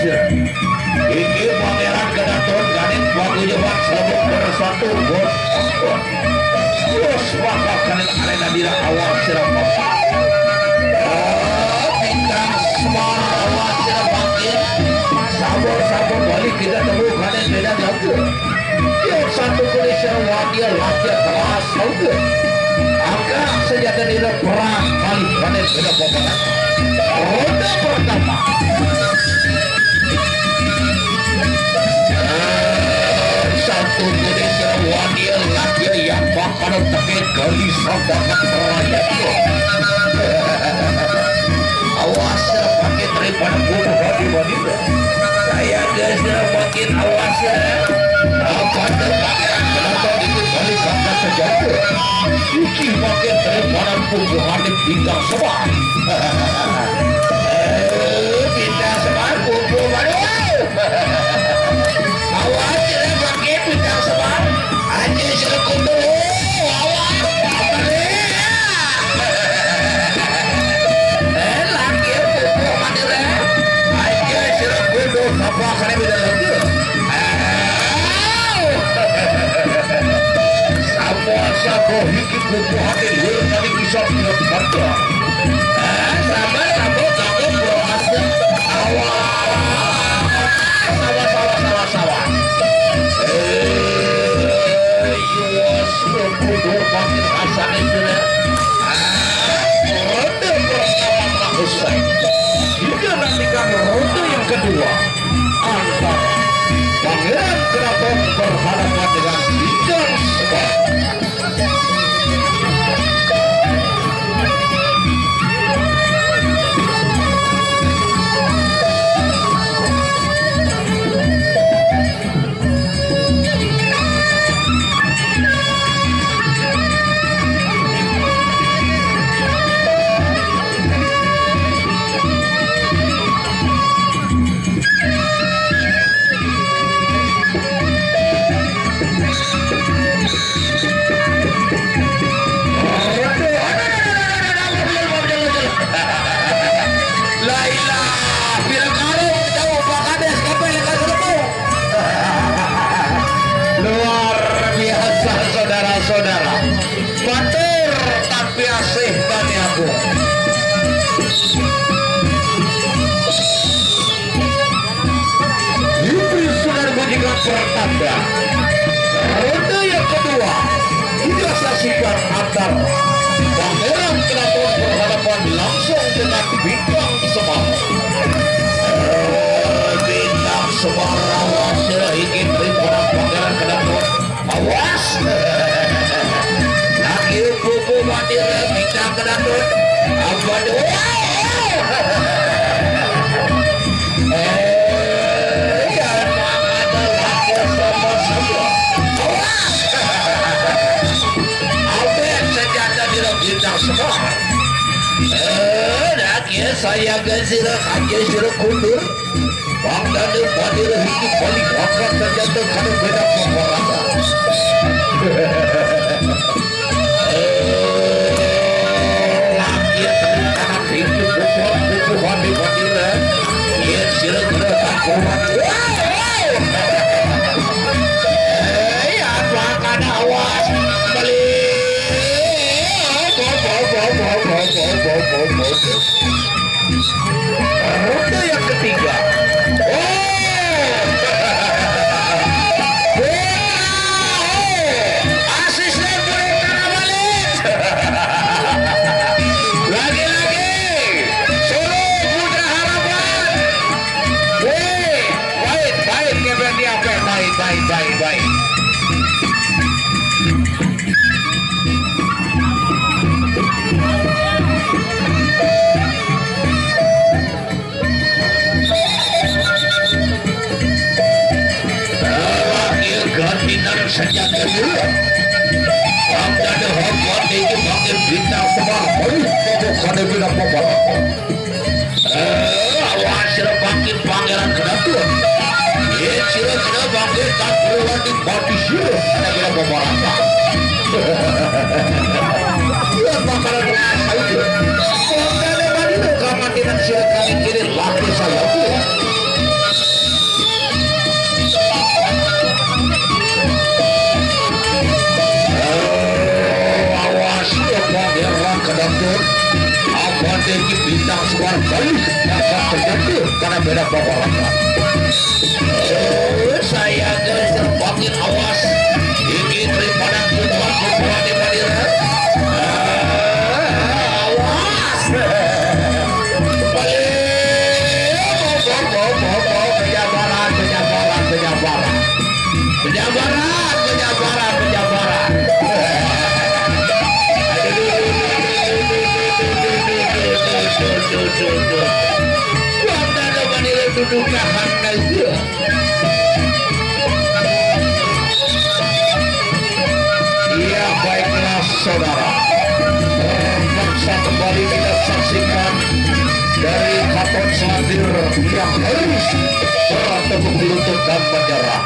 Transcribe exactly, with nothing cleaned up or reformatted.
Iki Pangeran Kedaton Gading Paguyuban Sabuk Bersatu, bos. Bos, bakal kalian arena dira awal sirapat. Ah, bintang semar awal sirapatin. Sabur-sabur balik kita temu kalian beda jaga. Yang satu Indonesia wadia laki kelas juga. Angka senjata dira perang kali kalian beda peperangan. Ronde pertama. Satu Indonesia wadia laki yang bakal teke gelisah banget perayaan. Awas ya, pakai daripada bunuh body body. Saya geus makin awas ya. Apa tuh pakai kenapa itu balik angkat senjata? Iki pakai daripada bunuh bintang sebar. Eh, bintang sebar kumpul baru. Awas ya, pakai bintang sebar. Anjir, serukut dulu. Awas. Eh, laki kumpul mati, Rek. Anjir, serukut dulu. Apa kalian udah lagi? Samuan sago hiki kuku hati liur kali bisa tidak baca. Eh, sabar, sabar, sabar, bro. Awas. Sabar, sabar, sabar, sabar. Eh, yuwas, kudu makin rasanya sudah. Ah, ronde pertama telah usai. Kita nantikan ronde yang kedua. Antara Pangeran Keraton berhadapan dengan Bintang Semar. Lailah, pira karung jauh Pak Kades, kape lekas rebung. Luar biasa, saudara-saudara. Batur tapi asih Bani Agung. Iblis sudah bunyikan pertanda. Ronde yang kedua, kita saksikan antara Pangeran Keraton berhadapan langsung dengan Bintang Semar. Eh, Bintang Semar, awas ya, ingin ribuan Pangeran Keraton. Awas. Lagi buku mati, eh, Bintang Keraton. Apa doa? Eh, ya, ada laki sama-sama. Awas. Abet senjata di Bintang Semar. Eh, dah kira saya ke sira, aja sira kundur. Bang Dani Badira hiji balik angkat senjata kada beda peperangan. Eh, laki tadi kanan hiji pukul, pukul Dani Badira. Iya, sira kada tak kuat. Wow, wow. Eh, ya, Bang, kada awas. Balik. Bau, bau, bau. Ronde yang ketiga. Oh. Bola, oh. Asisten Boy Karabalik. Lagi-lagi. Solo Putra Harapan. Weh, baik, baik, Kevin Diape. Baik, baik, baik, baik. Gantinan senjata dulu. Abdada hormat itu panggil Bintang Semar. Aduh, kokoh kada bina apa-apa. Eh, awas sira bangkit Pangeran Kedaton. Yen sira kena bangkit, tak perlu lagi mati sira. Ada kena pemerata. Dia bakalan kena saja. Kalau ada mati, kamu tidak sira kali kiri lagi saya. Abah teh bintang suar balik dasar terjatuh karena beda bapak. Eh, saya geus terbangin, awas. Iki daripada kuburan kuburan di Madura. Ah, awas. Balik. Penjabaran, penjabaran, penjabaran. Penjabaran, penjabaran, penjabaran. Wanda da manira duduh kahan na ieu. Iya, baiklah saudara. Terpaksa kembali kita saksikan dari Katon Selandir yang harus bertepuk lutut dan menyerah.